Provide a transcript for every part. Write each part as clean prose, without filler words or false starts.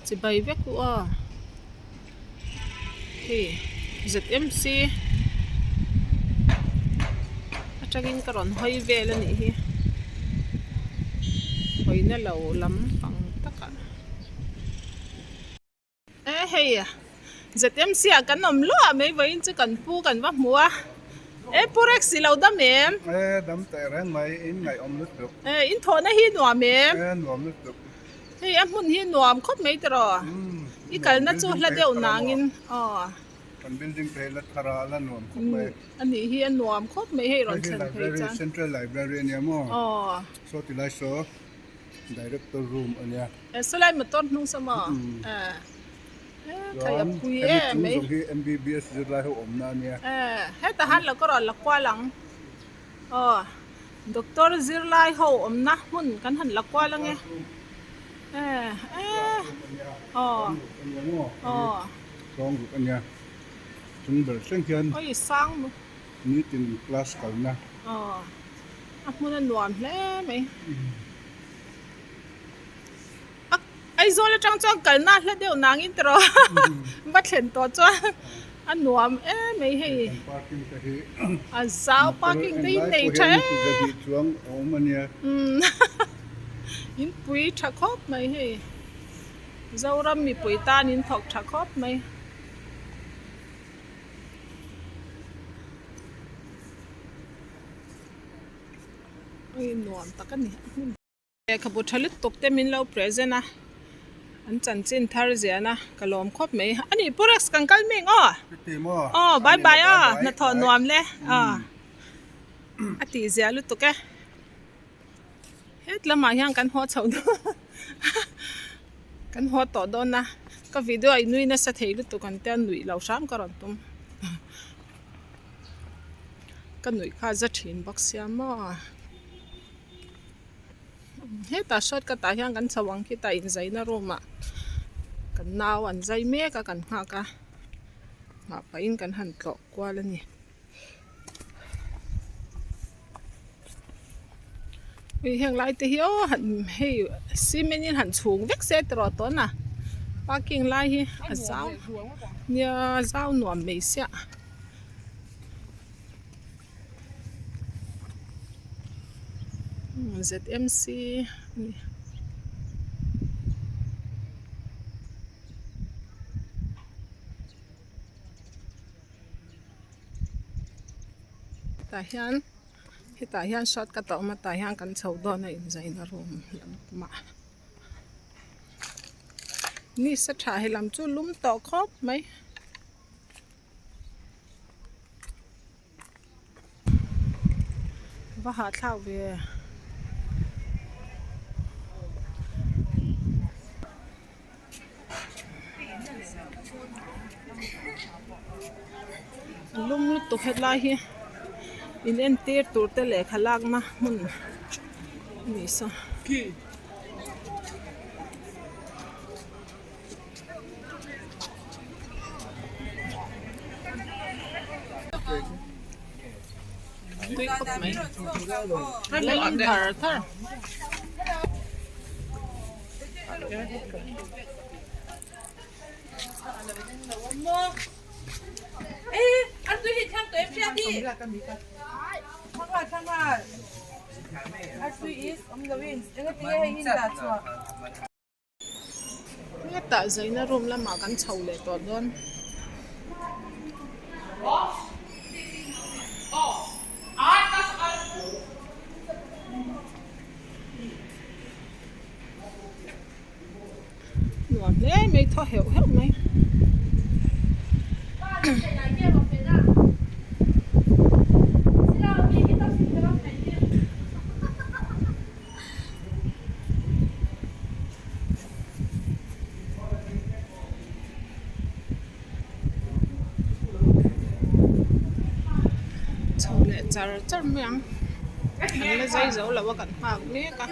Chibai vek u aw. Hei ZMC atangin ka rawn hawi vel a nih hi hawina lo lam pang takah e hei ZMC ah kan awm luah mai vawiin chu kan pu kan va hmu a e pu Rex i lo dam em? E dam teh reng mai in ngaihawm lutuk. E in thawhna hi nuam em? E nuam lutuk. Hei a hmun hi nuam khawp mai tiraw i kalna chu hla deuh nangin aw. Kan building te hi la thar a la nuam khawp mai. A nih hi a nuam khawp mai hei rawn thlen phei chuan. Central library a nia maw? Aw. Saw ti lai saw director room a nia. E sawlai motor hnung saw maw? E thei a pui em mai. Hemi chung zawng hi MBBS zirlai ho awmna a nia. E hetah han lo ka rawn la kual ang. Aw doctor zirlai ho awmna hmun kan han la kual ange e e aw aw Sawng ruk ania chung ber thleng hian oi sang mu nitin class kalna aw a hmun a nuam hle mai. Aizawl atang chuan kalna hla deuh nangin tiraw va thlen tawh chuan a nuam em mai hei a zau parking te hi nei tha em in pui tha khawp mai hei Zoram mipui tan in thawk tha khawp mai. Nuam tak a ni. Lehkhabu tha lutuk te min lo present a, an chanchin thar zian a, ka lawm khawp mai. A nih Pu Rex kan kal mek aw? Aw bye bye aw, hnathawh nuam le aw a tih ziah lutuk e. Het lamah hian kan haw chho dawn kan haw tawh dawn a, ka video a inui nasa thei lutuk ang te a nuih lo hram ka rawn tum. Ka nuih kha a za thin bawk sia maw. Hetah shortcut ah hian kan chho ang khitah inzaina room ah kan nau an zai mek a kan nghak a nghah pahin kan han tlawh kual a ni. Ui heng lai te hi aw han hei cement in han chhung vek se tiraw tuna parking lai hi a zau nia zau nuam mai siah. ZMC a ni. Tah hian hetah hian shortcut a awm a tah hian kan chho dawn a inzaina room lamah ni sa tha he lam chu lum tawh khawp mai. Va hahthlak ve. A lum lutuk hetlai hi in entir tur te lehkha lakna hmun a ni saw. Tui khawp mai a lum thar thar. Hetah zaina room lamah kan chho leh tawh dawn. Nuam hle mai thaw heuh heuh mai. Chho leh char char mai ang an la zai zo lo a kan nghak mek a.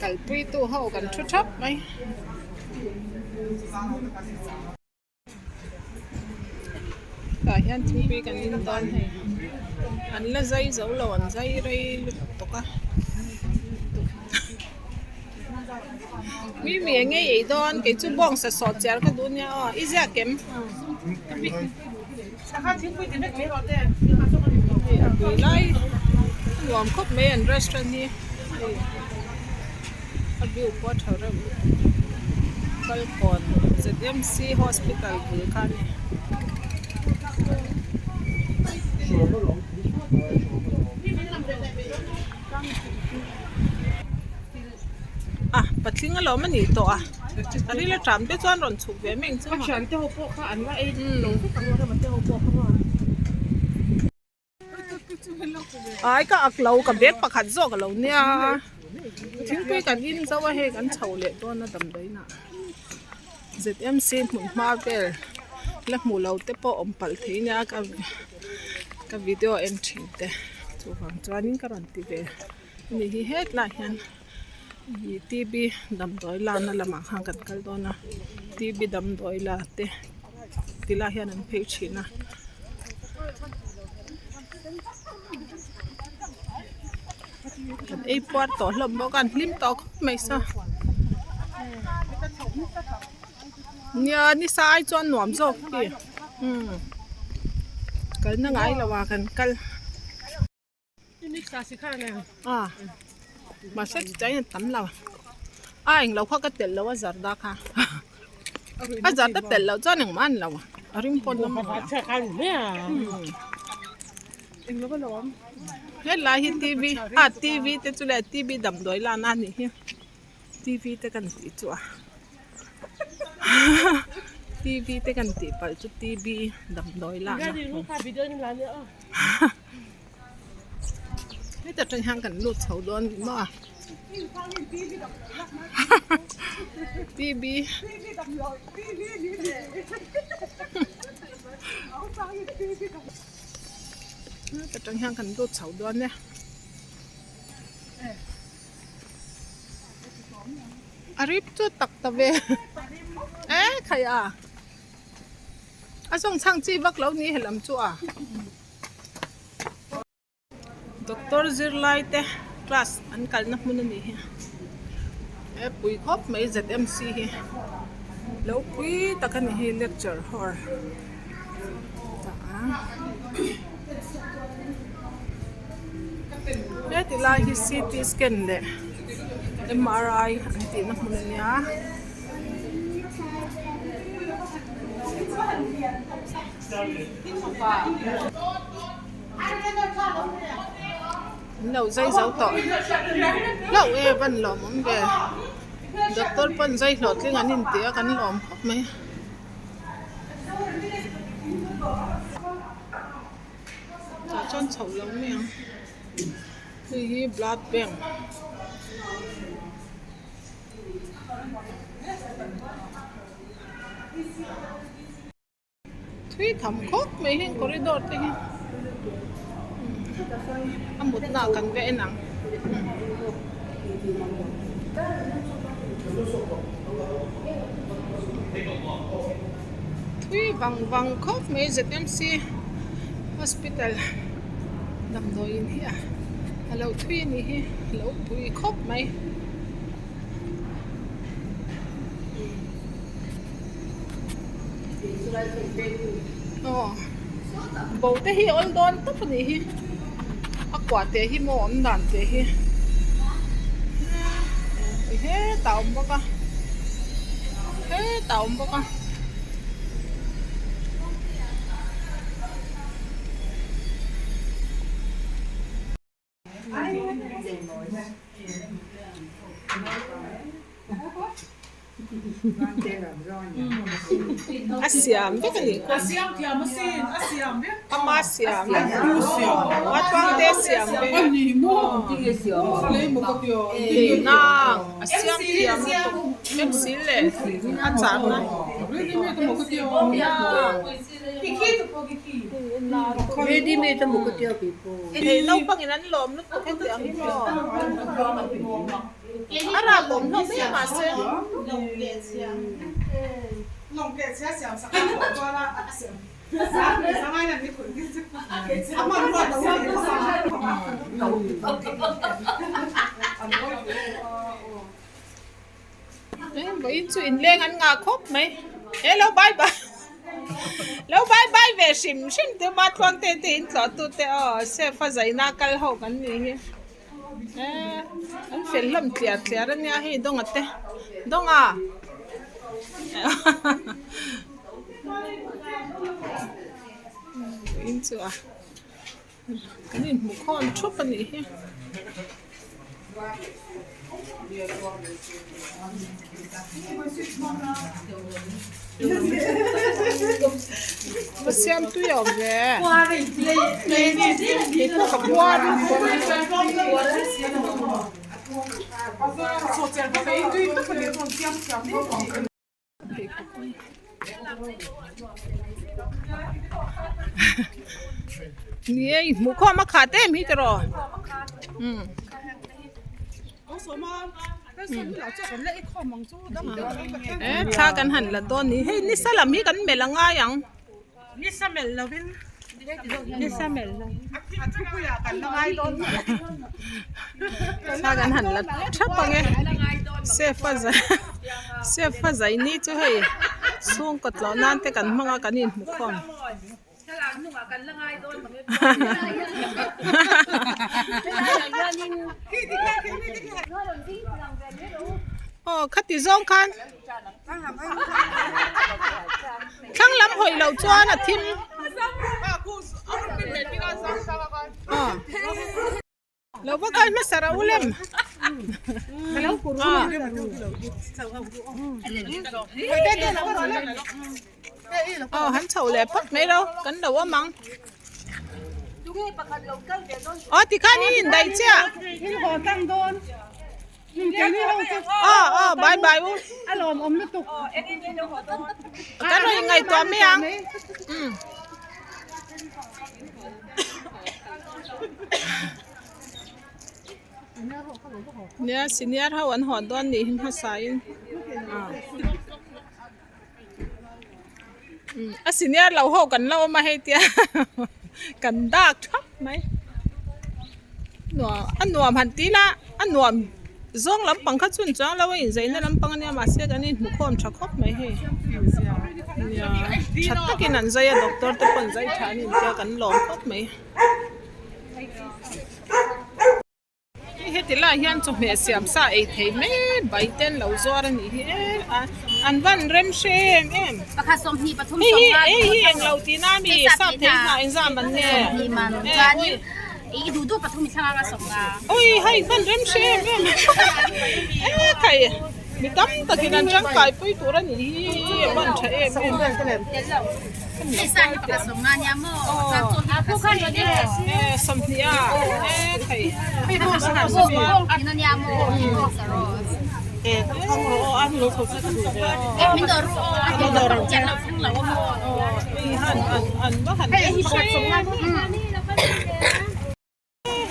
Kalpuitu ho kan thu thap mai. Tah hian thingpui kan in dawn hei an la zai zo lo an zai rei lutuk tawk a mi mi eng nge ei dawn kei chu bawngsa sawh chiar ka duh nia aw i ziak em hei a pui lai a nuam khawp mai an restaurant hi hei a view pawh a tha reuh lutuk Falkawn Z_M_C hospital bul kha a ni. A patling alawm a nih tawh a a ril aṭam te chuan rawn chhuk ve mai ang chu maw. Ai ka ak lo ka bag pakhat zawk a lo nia thingpui kan in zo a hei kan chho leh dawn a damdawiin ah Z_M_C hmun hma vel la hmuh lo te pawh awm palh thei nia ka ka video en thin te chuvang chuanin ka rawn ti ve a ni hi hetlai hian ih T_V damdawi lana lamah khan kan kal dawn a T_V damdawi la te ti lai hian an phei thin a. Kan ei puar tawh hlawm bawk a an hlim tawh khawp mai saw nia nisa ai chuan nuam zawk hi umm kalna ngai lo a kan kal. A mahse chutiang hian tam lo a englo kha ka telh lo a zarda kha a zarda telh loh chuan engmah a ni lo a ring pawn lam a helai hi t v a t v te chu leh t v damdawi lana a nih hi t v te kan tih chu a t v te kan tih palh chu t v damdawi lana. Heta tang hian kan lut chho dawn ni maw T_V heta tang hian kan lut chho dawn e. A rip chu tak ta ve e khai a a zawng chhang chi vak lo ni helam chu a. Doctor zirlai te class an kalna hmun a nih hi he pui khawp mai Z_M_C hi lo pui tak a ni hi lecture hall heti lai hi C_T scan leh M_R_I an tihna hmun a nia. An lo zai zo tawh hlauh e van lawm awm ve doctor pawn zai hlawhtling an inti a kan lawm khawp mai tah chuan chhoh lo mai ang hei hi blood bank. Thui tham khawp mai heng corridor te hi a mutna ah kan va en ang. Thui vang vang khawp mai Z_M_C hospital damdawiin hi a a lo thui a nih hi a lo pui khawp mai. Aw bo te hi awl dawn tawp a nih hi a kuah teh hi maw awm dan teh hi hetah a awm bawk a hetah a awm bawk a. A siam vek a nih kha ama siam a tuang te a siam vek nang. A siam thiam lutuk MC leh a chahna Hei naupangin an lawm lutuk hetiang hi maw a rap awm hlawm em mahse. Vawiin chu inleng an ngah khawp mai hello bye bye lo bye bye ve hrim hrim te ma tluang te te in tlawh tu te aw chef a zaina kal ho kan ni hi eh an fel hlawm tliar tliar ania hei dawnga te dawnga. In chu a kan inhmu khawm thup a nih hi. Ka siam tui a awm ve. Kei pawh ka puar lutuk. Ni e i hmuh khawm a khat em hi tiraw umm e thla kan han la dawn ni hei nisa lam hi kan melh a ngai ang. Nisa melh lovin nisa melh lo a thupuiah kan la ngai dawn Thla kan han la thap ang e Sefa zai Sefa zai ni chu hei chhungkaw tlawh nan te kan hmang a kan inhmu khawm. Aw khati zawng khan. Thlang lam hawi loh chuan a thim. Lo va kal hmasa rau lem. Aw han chho leh phawt mai ro kan lo awm ang. Aw tikhan i indaih chiah. Aw aw bye bye u. A lawm awm lutuk. Kan rawn ingaihtuah mai ang. Umm. Nia senior ho an haw dawn nih hi hmasa in. A senior lo ho kan la awm a hei tia kan dak thap mai nuam a nuam han ti ila a nuam zawng lampang kha chun chuang lo a inzaina lampang ania mahse kan inhmu khawm tha khawp mai hei nia tha takin an zai a doctor te pawh an zai tha an intia kan lawm khawp mai. Hei heti lai hian chawhmeh siam sa ei thei mai bai te an lo zuar a nih hi e a an van rem hre em em hei hi hei hi eng lo tih na mi sap thei hna engzam an nge ui hei van rem hre em em e khai mi tam takin an tangkai pui tur a nih hi a van tha em em.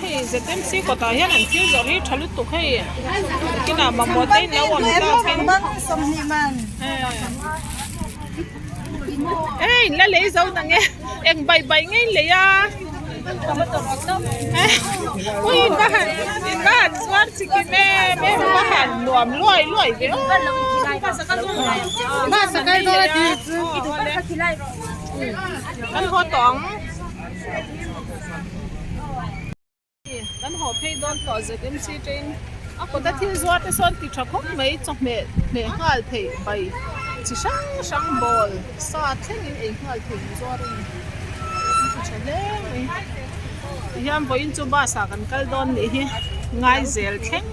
Hei ZMC kawtah hian an thil zawrh hi tha lutuk hei kinah mamawh te in lo awm tlak in eh in la lei zo nang e eng bai bai ngei lei a ui in va han in va han zuar chi kim em em va han nuam luai luai ve aw kan haw tawh ang. Kan haw phei dawn tawh ZMC train a kawta thil zuar te sawn ti tha khawp mai chawhmeh hmeh nghal theih bai chi hrang hrang ball sa thlengin ei nghal theih an zuar a ni an ti tha hle mai tihian vawiin chu bus ah kan kal dawn nih hi ngai zel thleng.